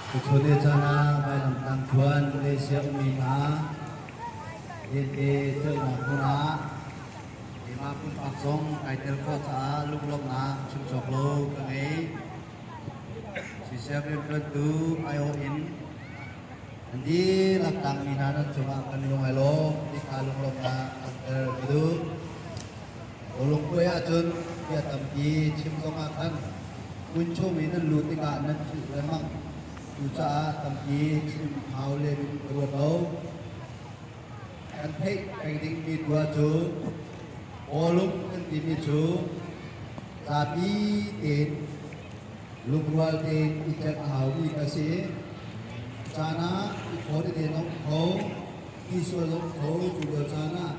Tuchun caan ah vailamtang thuan Malaysia ummi hna lente celhnak hmun ah keimah pumpak zong kai tel khawh caah lunglawmhnak chim cawk lo ka ngei. Siseh rianṭuantu aiawh in an dihlak tangmi hna nan cungah kan lung ai lawm ti kha lunglawmhnak langhter ka duh. Lungkuai ahcun bia tampi chim zongah khan hmun chung i nan luh tikah nan philh lengmang. Cucaah tampi chim hau len in ka ruat lo. Kan theih peng dingmi tu ahcun bawlung kan timi cu zapi tein lungrual tein i celh a haumi ka si. Caan ah i khawn i den a um kho, ti sual a um kho. Cu lio caan ah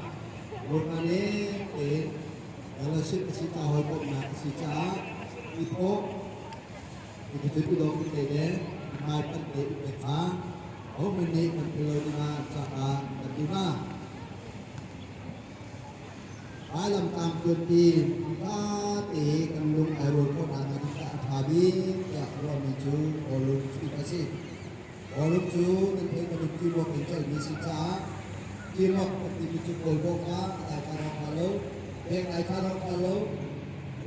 Murkane tein fellowship a si ca hawikomhnak a si caah i thawh i khucun i dawm te le hmaipanh te i pek kha ahohmanh nih kan phil lo dingah caah kan duh hna. Vailamtang tuanpi vate kan lung ai rual khawh nakhnga ding caah a ṭha bik tiah ruahmi cu bawlung chuih a si. Bawlung cu nan theih bantuk teamwork in celhmi a si caah teamwork kan timi cu goal bawh kha a dai kha rawk hna lo, bek ai kha rawk hna lo,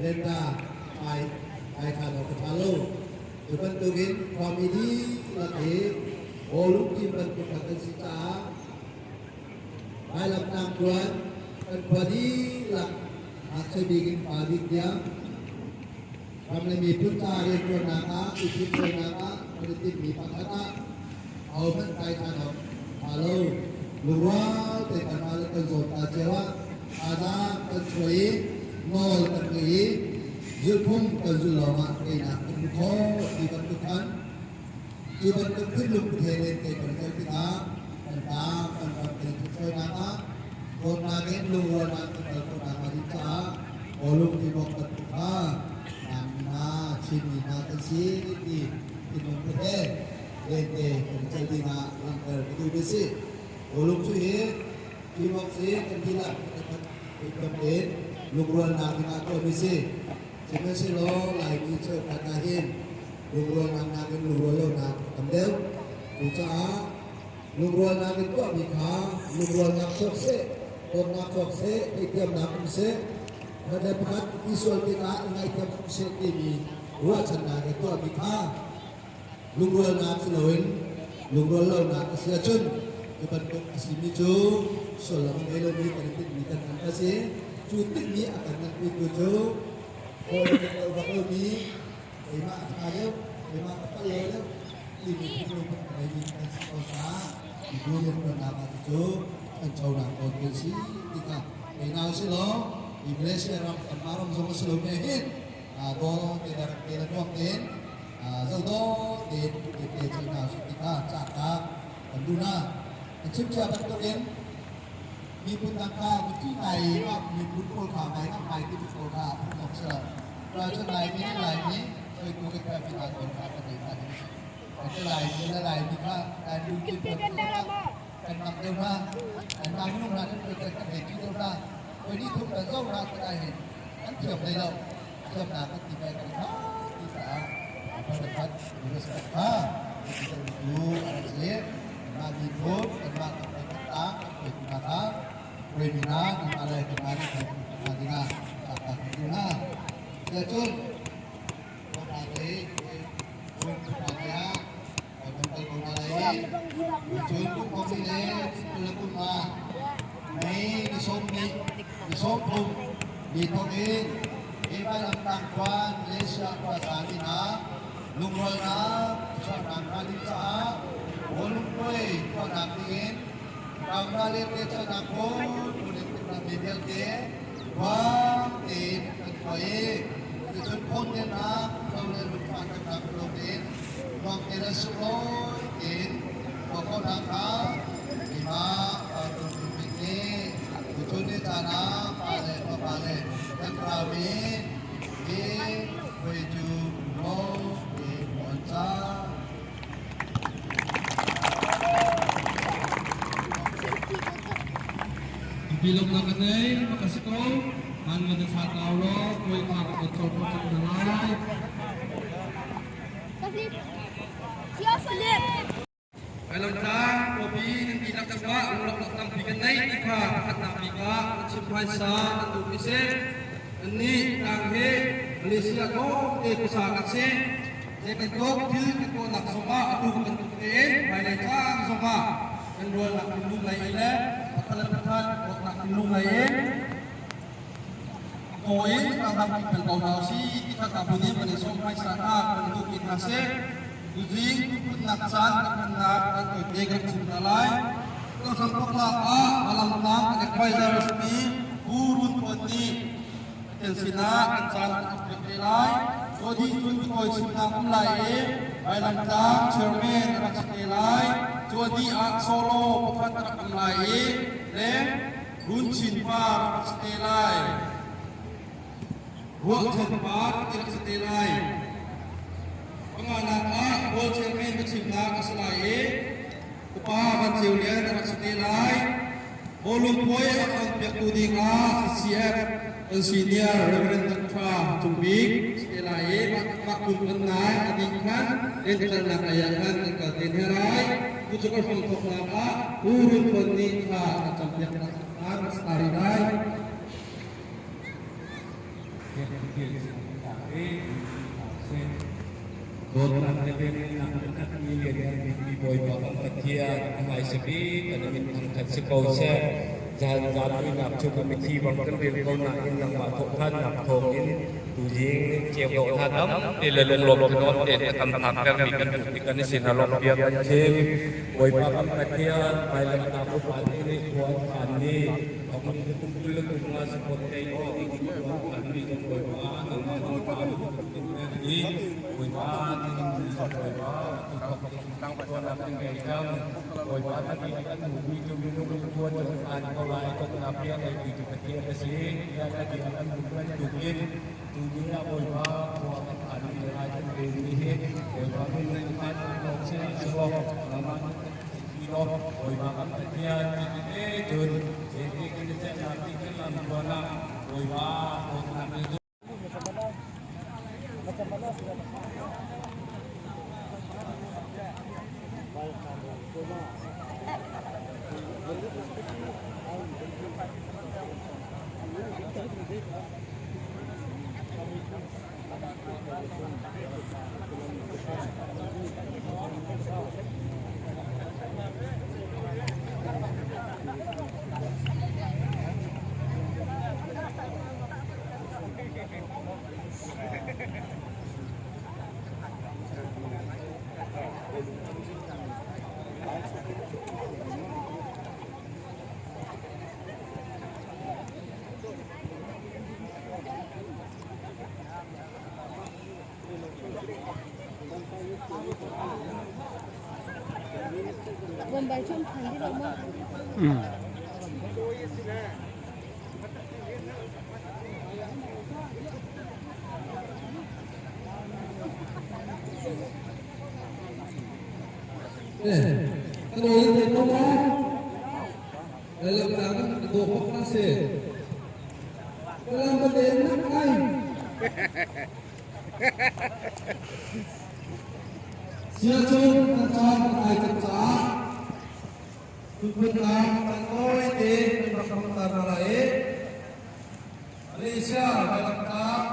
renda ai ai kha rawk a ṭha lo. Cu bantukin khuami dihlak hi bawlung team bantuk kha kan si caah Vailamtang tuan kan khua dihlak ngakchia bik in pa bik tiang ram le miphun ca rianṭuannak ah i thimsuainak ah kan i timhmi pakhat ah ahohmanh kai ṭhan awk ṭha lo. Lungrual te kanmah le kan zawn ta cio ah thazaang kan chuah i nawl kan ngei i zulhphung kan zulh lawngah teinak kan hmu khawh ti bantuk khan Cu bantuk thinlung put he lente kan kal tikah kan pa kan ram kan i thuthawinak ah dawtnak in lungrualnak kan kal khawhnak hnga ding caah bawlung ti bawk bantuk kha Laimi hna Chinmi hna kan si ti thinlung put he lente kan i tel dingah langhter ka duhmi a si. Bawlung cu hi teamwork si kan dihlak kan tein lungrualnak dingah tuahmi si. Sihmanhsehlaw Laimi cheukhat ah hin lungrualnak nakin lungrual lonak a tam deuh. Cucaah lungrualnak in tuahmi kha lungrualnak chuak seh, dawtnak chuak seh, theihthiamnak um seh, pakhat le pakhat i sual tikah i ngaihthiam um seh timi ruahchannak in tuahmi kha lungrualnak si loin lungrual lonak a si ahcun cu bantuk a simi cu sullam a ngei lomi kan i tinhmi kan ngan a si. Cu tinhmi a kan nganpitu cu hawi lo bak lomi keimah a ṭha deuh, keimah ka palh lo deuh timi thinlung a ngeimi kan si ko caah mibu rianṭuannak ah cu ṭhanchonak tawn kan si ti kha keinau si law hi Malaysia ram kanmah ram zong a si lomi hin daw te le rak te le nuam tein zodaw tein te te cei hna usih ti kha caak kan duh hna. Kan chimcia bantukin miphun dang kha miṭi ngai miphun pawl kha ngai ngai ti pawl kha phung awk si lo. Cun Laimi nih Laimi hruaitu kan herhmi hna tawn kha kan ei hna ding a si. Kan Laimi le Laimi kha kan lungthin kan mak deuh hna. Anmah minung hna kan kan hei ṭi deuh hna. Voi ni thum kan zoh hna tikah hin an thiam hlei lo. Thiamnak kan ti ve kan kha ti caah pakhat respect kha tu a rak si. Kanmah miphun, kanmah kan kan tang, kan hruaitu hna kha hruaimi hna, kanmah le kanmah nih kan hna dingah cak kan tu hna. Cun Kawhra te kun hna tiah kan kal ko hna lai i cun kum kong le kul le kum nga May ni 20 ni 30 ni thawk in hi vailamtang khua Malaysia khua sami hna lungrualnak chuahnak hnga ding caah bawlungpuai tuahnak dingin ramra le te chuahnak phun phun in timhlamhmi vialte huang tein kan tuah i cucun phone-nak lo le lungfah taktak lo tein nuam te le sunglawi tein tuah khawhnak kha keimah Partum nih tuchun ni caan ah pa le fapa le kan rau i hi puai cu lawm tein on cang. Bilok na kanay, makasiko, han madasa taulo, kuy ka ko chol ko na lai. Cio Philip. Vailamtlang khuapi nan dihlak cungah lunglawmhnak tampi kan nei ti kha pakhatnak bik ah kan chim phaisa kan duhmi si. Kannih tlang hi Malaysia tlawmte khuasa kan si. Zei bantuk thil kan tuahnak zongah atu bantuk tein hmailei caan zongah kan rualnak thinlung ngei in le pakhat le pakhat dawtnak thinlung ngei in kaw in tlangdang ti phel ko hna usih ti kha ka bu nih kan i sawm hmaisa hna kan i duhmi hna si. Tuzing tuphunnak caan kan hmannak kan tawite kan chim hna lai. Kan hramthawknak ah Malamtlang kan advisor simi Pu Run Pon nih Pathian sinah kan caan kan ap piak te lai. Tuah dih cun kawi chimnak um lai i Vailamtlang chairman a rak si te lai. Tuah dih ah solo pakhat a rak um lai i le Run Chin Par a rak si te lai. Ruahchan Par ti rak si te lai. Panganak ah Kawl chairman biachimnak a si lai i Upa Van Ceu Lian a rak si te lai. Bawlung puai a rak piaktu ding ah CCF kan senior Reverend Dr. Cung Bik si te lai i mah kum kan nai a dih khan lentecelnak lei ah khan kan kal te hna lai. Cucu kan hramthawknak ah Pu Run Phon nih thla a campiaknak a rak si lai. Dawtnak le velngeihnak in a khatmi lianngan bikmi Bawipa kan Pathian, a hmaisa bik kan min thangṭhat si ko seh. Zan zaanmuihnak cu kan mithi bang kan ril ko nain nangmah thawhṭhannak thawngin tuzing ceu dawh hna dam te le lunglawm thanuam tein a kan phaktermi kan hmuh tik kan i sin ah lawmhbia kan chim. Bawipa kan Pathian, vailamtah upa te nih khua an phan ni, kum 20 le kum nga support kei ding mi zong Bawipa nangmah i Bawipa Bawipa tuahnak in ngei cang Bawipa na ti kan hmuhmi cu minung lungthuan cu an ko lai tawknak bia ngeitu cu Pathian a si tiah na bia kan hmuh bantukin tuni ah Bawipa khua kan phanmi le ai kan relmi hi Bawipa minung khan lawng si sawh nangmah Bawipa kan Pathian ti cun zeiti kan i ceihnak ti kan lam tuan ah Bawipa dawtnak le Kan aw in thei ko maw? Vailamtlang kan dawh bak hna si. Falam paten nak ai. Siachung kan caan kan ai cang caah tuphunnak kan tawi te kan rak hmang ta hna lai i Malaysia vailamtlang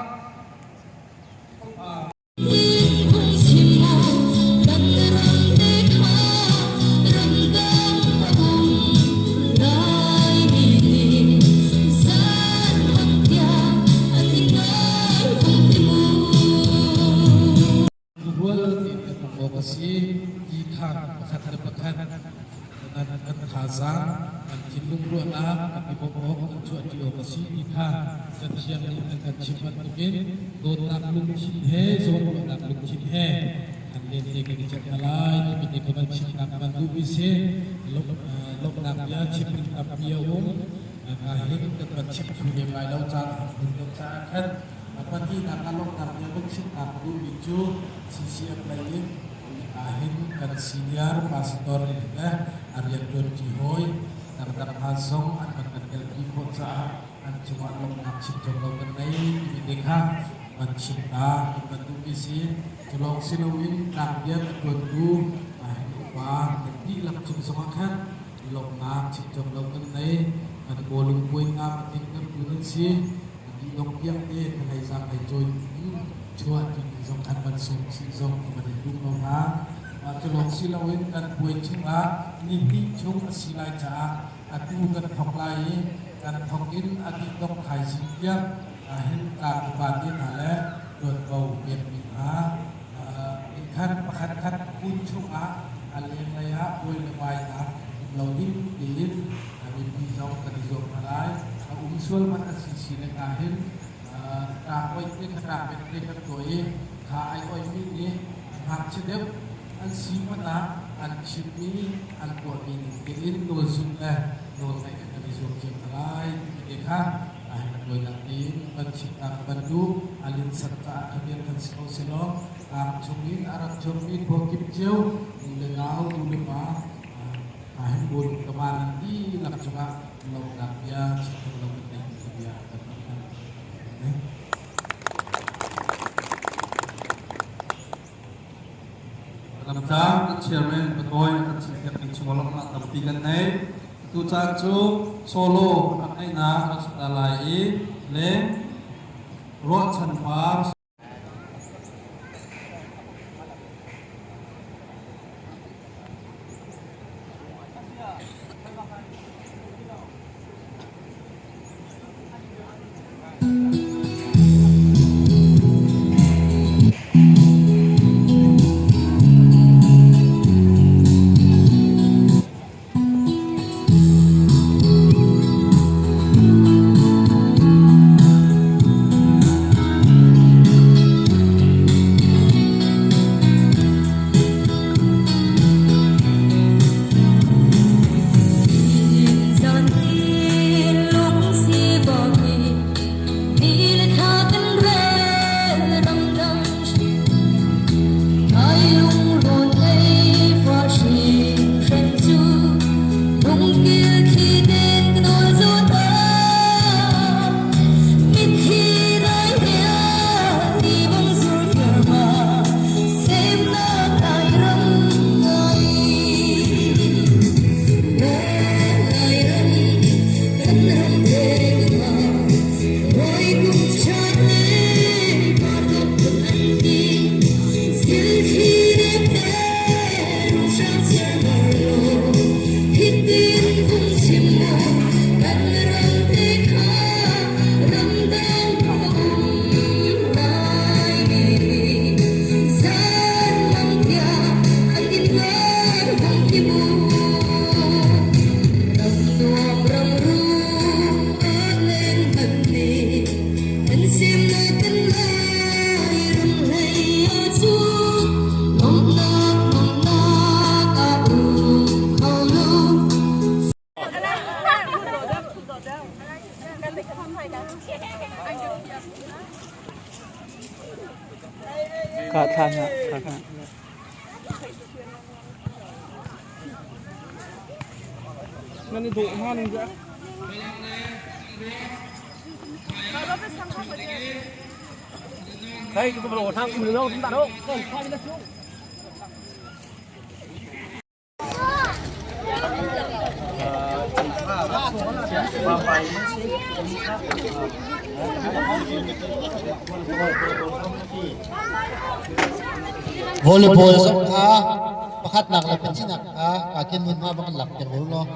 Rual in kan um awk a si ti kha pakhat le pakhat nan kan thazaang, kan thinlung ruahnak kan i bawmh awk, kan chuahṭi awk a si ti kha Cathiang nih an kan chimh bantukin dawtnak lungthin he zawnruahnak lungthin he kan lente kan i celh hna lai timi te ka van chimnak van duhmi si. Lawmhnak bia chim ding tampi a um. Ka hin kan van chim thlu lem lai lo caan hun deuh caah khan pahnihnak ah lawmhnak bia van chimnak duhmi cu CCF lei in hin kan senior pastor le a rianṭuanṭi hawi dangdang hna zong an van kan telpi khawh caah an cungah lawmhnak chim cawk lo kan nei timi te kha van chim ta kan van duhmi si. Cu lawng si loin tlangbiak a ṭuantu upa kan dihlak cung zongah khan lawmhnak chim cawk lo kan nei. Kan bawlung puai ngam a tling tertu nan si. A dihlong tiang te thalei zaanghlei cawi in chuah ṭimi zong khan van sawm chih zong ka van in duh ko hna. Mah cu lawng si loin kan puai chungah ni hnih chung a si lai caah atu kan thawk lai i kan thawk in a dih dongh thaizing tiang hin tlang upa te hna le ṭuanvo pekmi hna nih khan pakhat khat hmun chungah a lenglei ah buai le bainak um lo ding tiin mipi zong kan i zuam hna lai. A um sual hmanh a si si le ka hin tlak oih te kha tlak bet te kan tuah i kha ai oihmi nih ngakchia deuh an si hmanh ah an chimmi an tuahmi ning tein nawl zulh le nawl ngaih kha kan i zuam cio hna lai timi te kha a tawinak tein van chimnak ka van duh. A linhsat caah kha rian kan si ko selaw tlang chungin a rak chuakmi khua kip cio nu le nau, nu le pa hin bawlung tama nan dihlak cungah lawmhnak bia chim khawh lo kan nei ti bia kan hman. Lamtlang kan chairman Patoy a kan chimpiak ning chung lawmhnak tampi kan nei. Atu caan cu solo rak ngeihnak rak si ta lai i le ruahchan par Ka thla hna, thla hna. Nan i dawh hna ning Đây, cái đồ thang ui đâu chúng ta đâu. Volleyball zong kha pakhatnak le pahnihnak kha kaa ken hmunhma bang an lak ter ve law.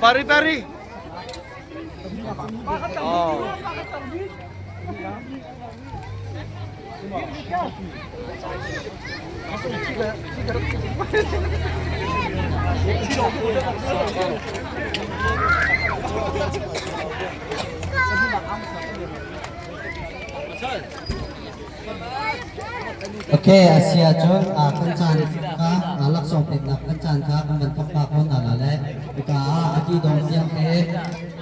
Pari pari. Oh. Okay, a si ahcun kan caan kha laksawng peknak kan caan kha kan van thawk ta ko hna la le hika ah a ti dong tiang te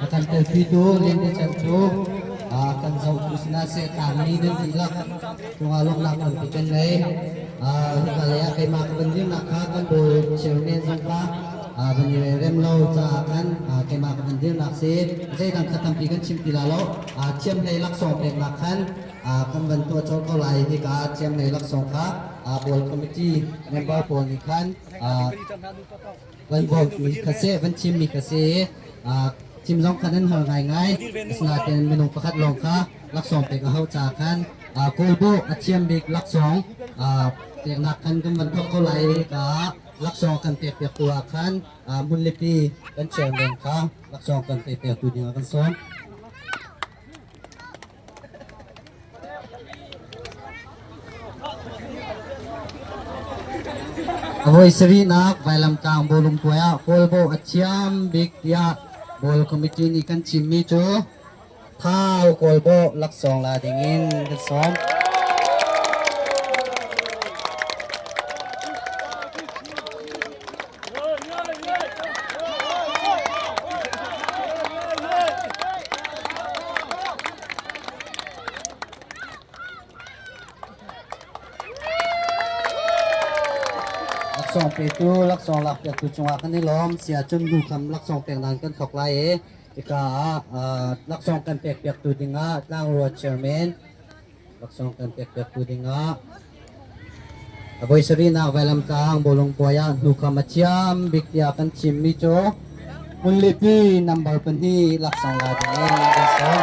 a kan telpitu lente cu kan zohtu sinah seh tlangmi nan dihlak cungah lawmhnak tampi kan ngei. Hika lei ah keimah ka van dirnak kha kan bawi chairman zong kha van i rem lo caah khan keimah ka van dirnak si. Zeidang kha tampi kan chim ti la lo. Thiamhlei laksawng peknak khan kan van tuah colh ko lai. Hika thiamhlei laksawng kha Bawl committee member pawl nih khan van vote mi kha si, van thim mi kha si. Thim zong kha nan har ngaingai. Asinain minung pakhat lawng kha laksawng pek a hau caah khan Kawlbawh a thiam bik laksawng peknak khan kan van thawk ko lai. Ka laksawng kan pek piaktu ah khan hmunlipi kan chairman kha laksawng kan pek piaktu ding ah kan sawm. A voi sarihnak Vailamtlang bawlung puai ah Kawlbawh a thiam bik tiah Bawl Committee nih kan chimmi cu Thau Kawlbawh laksawng la dingin kan sawm. Laksawng petu, laksawng lakpiaktu cungah kan i lawm. Sia cun nu kham laksawng pek nan kan thawk lai i hika ah laksawng kan pekpiaktu dingah Tlangrua chairman Laksawng kan pekpiaktu dingah a voi sarihnak vailamtlang bawlung puai ah hnukham a thiam bik tiah kan thimmi cu Hmunlipi number pahnih laksawng la dingin kan sawm.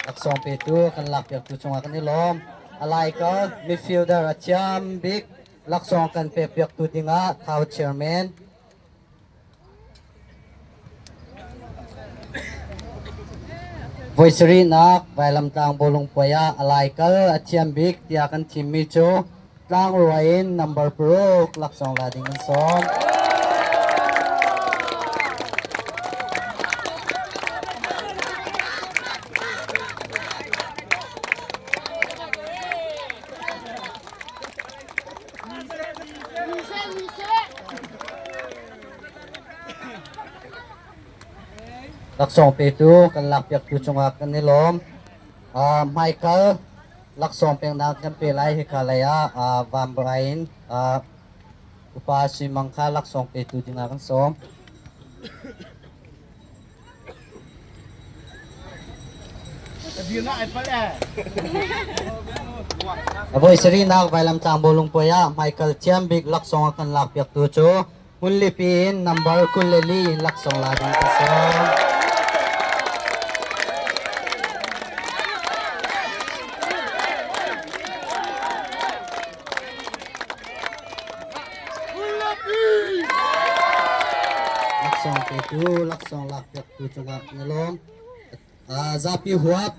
Laksawng petu kan lakpiaktu cungah kan i lawm. A laikal midfielder a thiam bik laksawng kan pekpiaktu dingah Thau chairman Voi sarihnak Vailamtlang bawlung puai ah a laikal a thiam bik tiah kan thimmi cu Tlangrua in number paruk laksawng la ding an sawm. Laksawng petu kan lakpiaktu cungah kan i lawm. Hmaikal laksawng peknak kan pe lai hika lei ah Vambrai in upa Sui Mang kha laksawng petu dingah kan sawm. A voi sarihnak vailamtlang bawlung puai ah hmaikal thiam bik laksawng a kan lakpiaktu cu Hmunlipi in number 24 in laksawng la ding kan sawm. Laksawng petu, laksawng lakpiaktu cungah na lawm. Zapi huap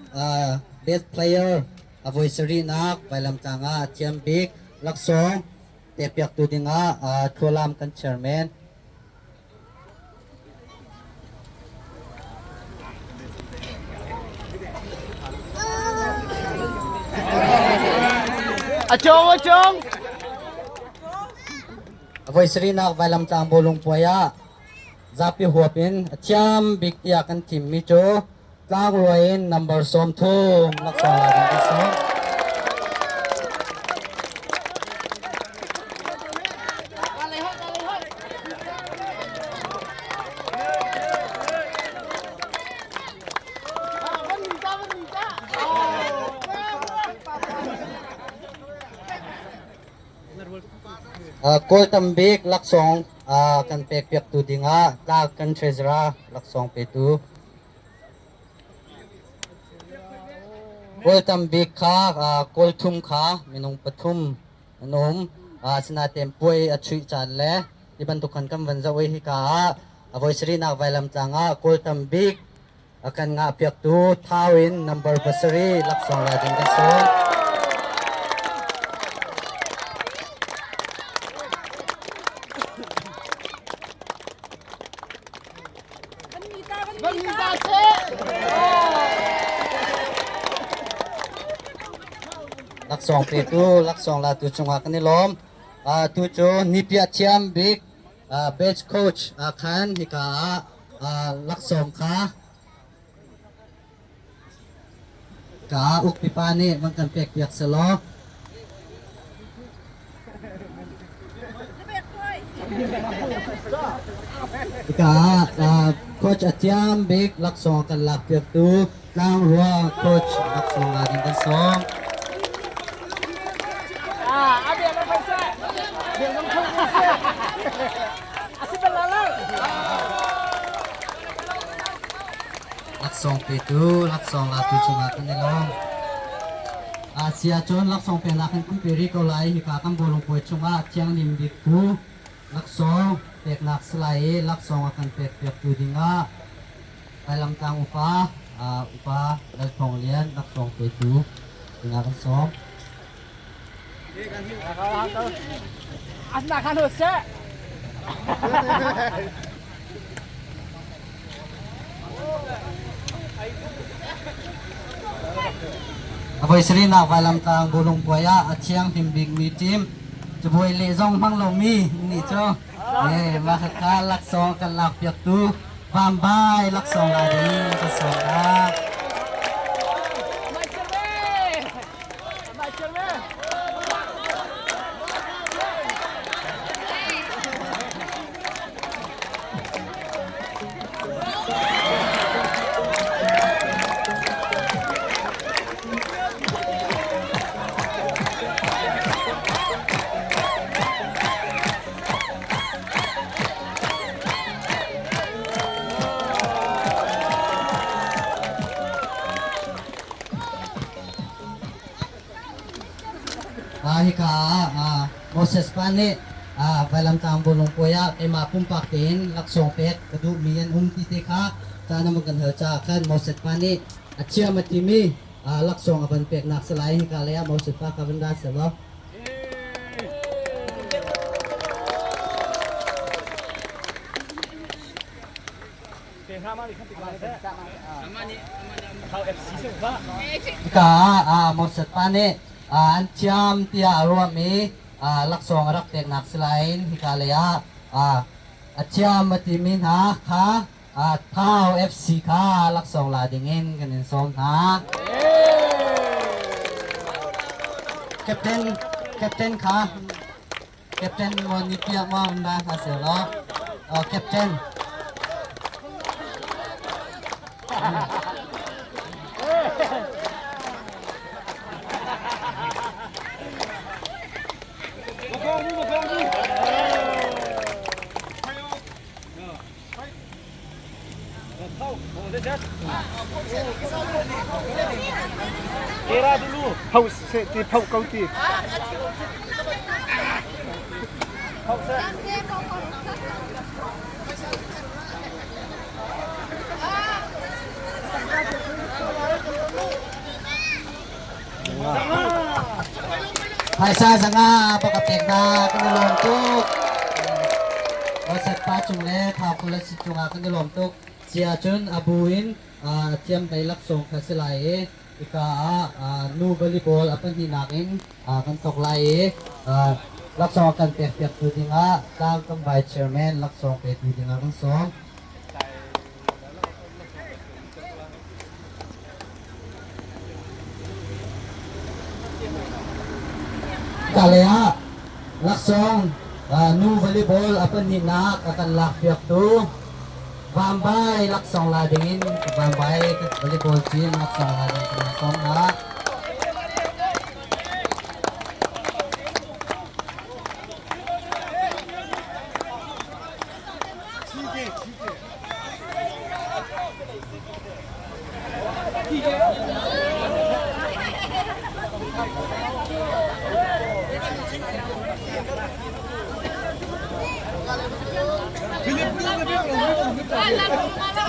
best player a voi sarihnak vailamtlang ah a thiam bik laksawng pekpiaktu dingah Thualam kan chairman A cong, a cong! A voi sarihnak vailamtlang bawlung puai ah zapi huap in a thiam bik tiah kan thimmi cu Tlangrua in number 30 laksawng la ding kan si. Kawl tambik laksawng kan pekpiaktu dingah tlak kan treasurer laksawng petu. Goal tam bik kha goal thum kha minung pathum an um. Asinain puai a chuih caan le hi bantuk khan kan van zoh i hika ah a voi sarihnak vailamtlang ah goal tam bik a kan ngahpiaktu Thau in number pasarih laksawng la ding kan sawm. Laksawng petu, laksawng latu cungah kan i lawm. Tu cu nipiah thiam bik batch coach khan hika ah laksawng kha ka uk pipa nih van kan pek piak selaw. Hika ah coach a thiam bik laksawng kan lak piaktu Tlangrua coach laksawng la ding kan sawm. Laksawng petu, laksawng latu cungah kan i lawm. Asia cun laksawng peknak in kan pe rih ko lai. Hika kan bawlung puai chungah thianghlim bik phu laksawng peknak si lai i laksawng a kan pekpiaktu dingah Lailamtlang upa, upa Lal Thawng Lian laksawng petu dingah kan sawm. A voi sarihnak vailamtlang bulung puai ah a thianghlim bikmi team cabuai leh zong hmang lomi nih cu mah khakha laksawng kan lakpiaktu Vambai laksawng la ding ka sawm hna. Hika ah Moses pa nih vailamtang bulungpuai ah keimah pumpak tein laksawng pek ka duhmi an um ti te kha caan a kan hal caah khan Moses pa nih a thiam a timi laksawng a van peknak si lai. Hika lei ah Moses pa ka van ra selaw. Hika ah Moses pa nih an thiam tiah a ruahmi laksawng a rak peknak si lain hika lei ah a thiam a timi hna kha Thau FC kha laksawng la dingin kan in sawm hna. Captain Captain kha Captain Moni Pia ma na ha se lo. Captain. Phau seh ti phau ko ti. Phaisa zanga baka pek na kan i lawm tuk. Bosat pa cung le thau kula si cungah kan i lawm tuk. Sia cun a bu in thiam hlei laksawng kha si lai i ika ah nu volleyball a pahnihnak in kan thawk lai i laksawng kan pek piaktu dingah tlang kan vice chairman laksawng petu dingah kan sawm. Kalay ah laksawng nu volleyball a pahnihnak a kan lakpiaktu Vambay laksawng la dingin Vambay volleyball team laksawng la ding kan sawm hna.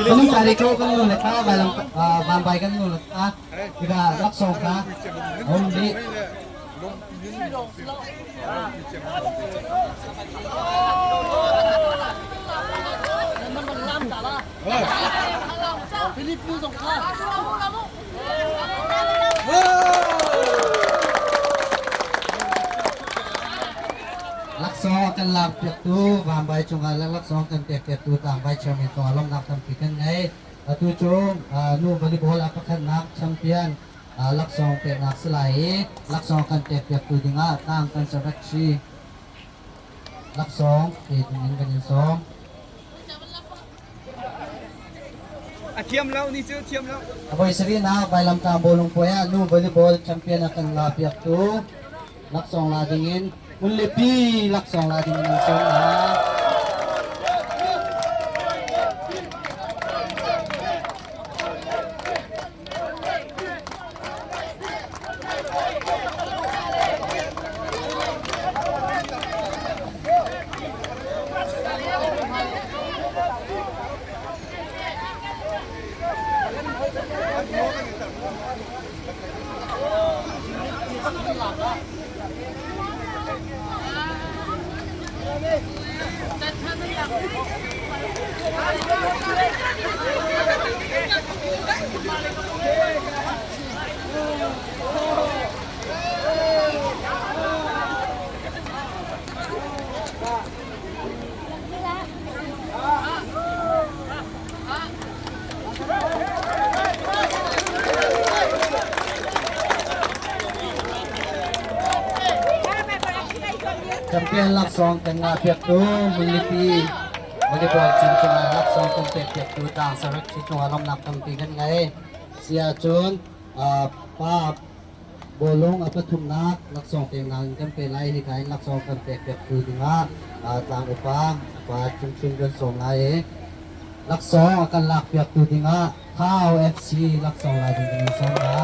Kanung tari ko kan nu le pa vailam vanbai kan nu le pa ika laksawng kha hom dih. Laksawng kan lak piaktu Vanbai cungah le laksawng kan pek piaktu tlangbai chairman cungah lawmhnak tampi kan ngei. Atu cu nu volleyball a pakhatnak champion laksawng peknak si lai i laksawng kan pek piaktu dingah tlang kan secretary laksawng pe dingin kan in sawm. A thiam lo ni cu thiam lo. Avoi sarihnak Vailamtang bawlung puai ah nu volleyball champion a kan la piaktu laksawng la dingin Hmunlipi laksawng la dingin an sawm hna. Champion laksawng kan ngah piaktu Munlipi volleyball team cungah laksawng kan pek piaktu tang sarek si cungah lawmhnak tampi kan ngei. Si ahcun pa Bawlung a pathumnak laksawng peknak in kan pe lai. Hika in laksawng kan pek piaktu dingah tlang upa pa Cung kan sawm lai i laksawng a kan lak piaktu dingah Thau FC laksawng la ding kan in sawm hna.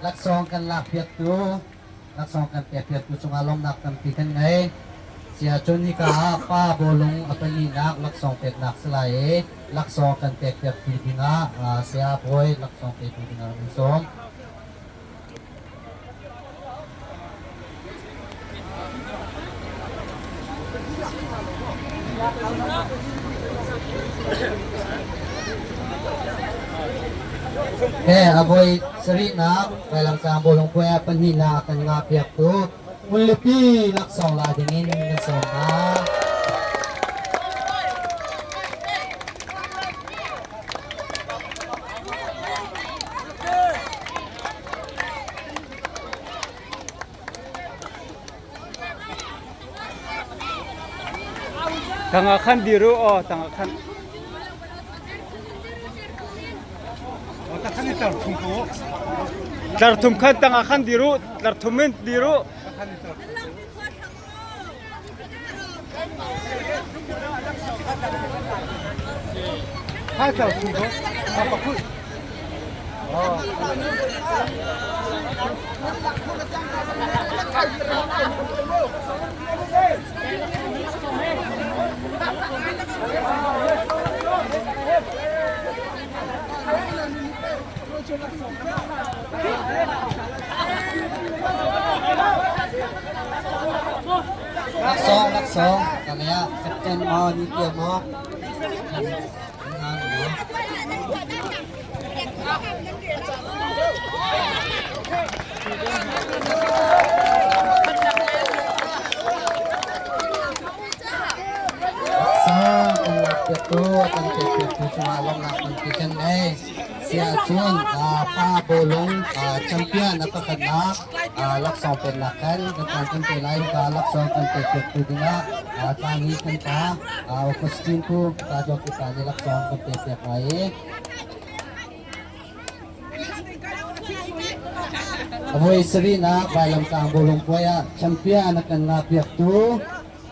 Laksawng kan lak piaktu Laksawng kan pekpiaktu cungah lawmhnak tampi kan ngei. Siahcun hika ah pa bawlung a pahnihnak laksawng peknak si lai i laksawng kan pekpiaktu dingah saya Bawi laksawng petu dingah kan sawm. He a voi sarihnak Vailamtlang bawlung puai ah pahnihnak a kan ngah piaktu Hmunlipi laksawng la dingin kan sawm hna. Tangah khan dir u aw tangah khan. Tlar thum khan tangah khan dir u tlar thum in dir u. Laksawng laksawng kalaya captain maw ni tia maw Laksawng kan lak piaktu kan pek piaktu cungah lawmhnak tampi kan ngei. Siahcun pa bawlung champion a pakhatnak laksawng peknak khan kan tan kan pe lai. Hika laksawng kan pek piaktu dingah tlangi kan pa Augustine Pu ta Dawt pa nih laksawng kan pek piak lai i A voi sarihnak Vailamtlang bawlung puai ah champion a kan ngah piaktu.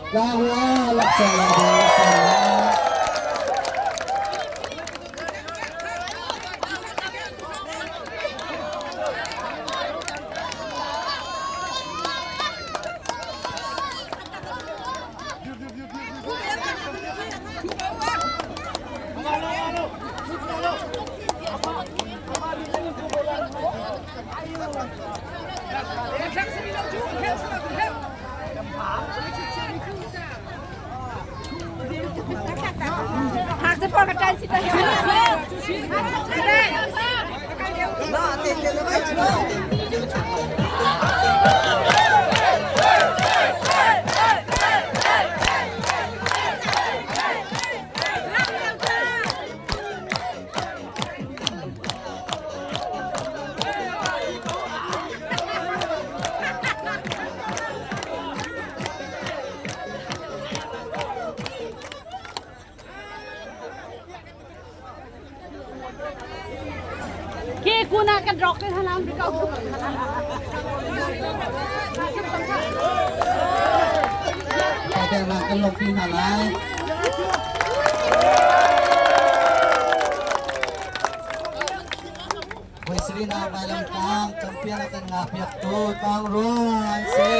Tlangwa laksawng la ding a si lai. Ke kuna kan rock ke halam bi kau. Kaya kan lompi hna lai. Wesley na vailam tlang champion a kan ngapiak tu Tang Rung an si.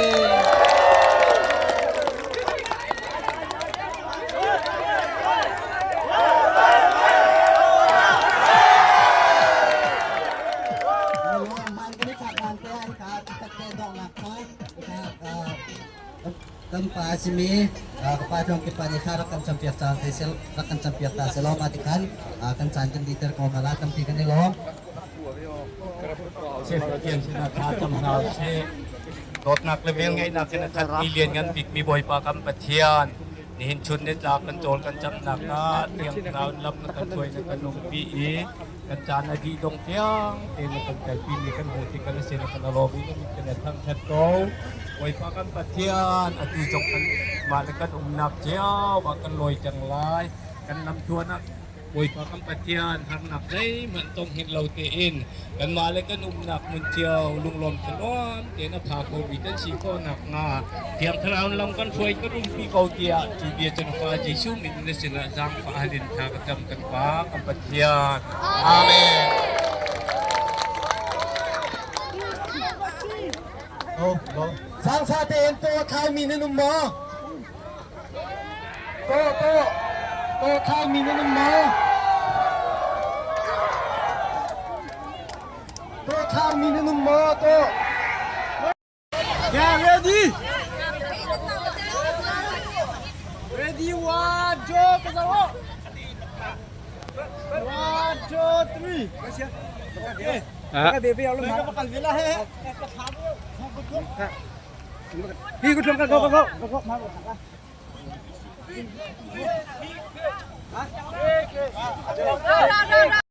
Kan pa a simi ka pa Tlawng Kip pa nih kha rak kan campiak cang te sel rak kan campiak ta selaw mah ti khan kan caan kan diter ko hna la tampi kan i lawm. Pathian sinah thla cam hna usih. Dawtnak le velngeihnak in a khatmi lianngan bikmi Bawipa kan Pathian, nihin chun nitlak kan cawl kan camnak ah tiang thlarau in lam na kan hruai na kan umpi i kan caan a dih dong tiang tein na kan kalpi mi kan hmuh tik kan sin kan lawm i kan kan thangthat ko. Bawipa kan Pathian, atu zong kan mah le kan umnak cio ah kan lawi cang lai. Kan lamtluan ah Bawipa kan Pathian harnak zeihmanh tong hngilh lo tein kanmah le kan umnak hmun cio lunglawm thanuam tein a pha khomi kan si khawh nakhnga Thiang Thlarau lam kan hruai kan umpi ko tiah cu bia cu na Fa Jesuh min na sinah zaangfah hal in thla ka cam kan Pa kan Pathian. Amen. Oh, Zaangfah tein to thlaimi nan um maw? To to to thlaimi nan um maw? To thlaimi nan um maw? To. Yeah, ready? Ready, one, two, kazawo. One, two, three. Okay.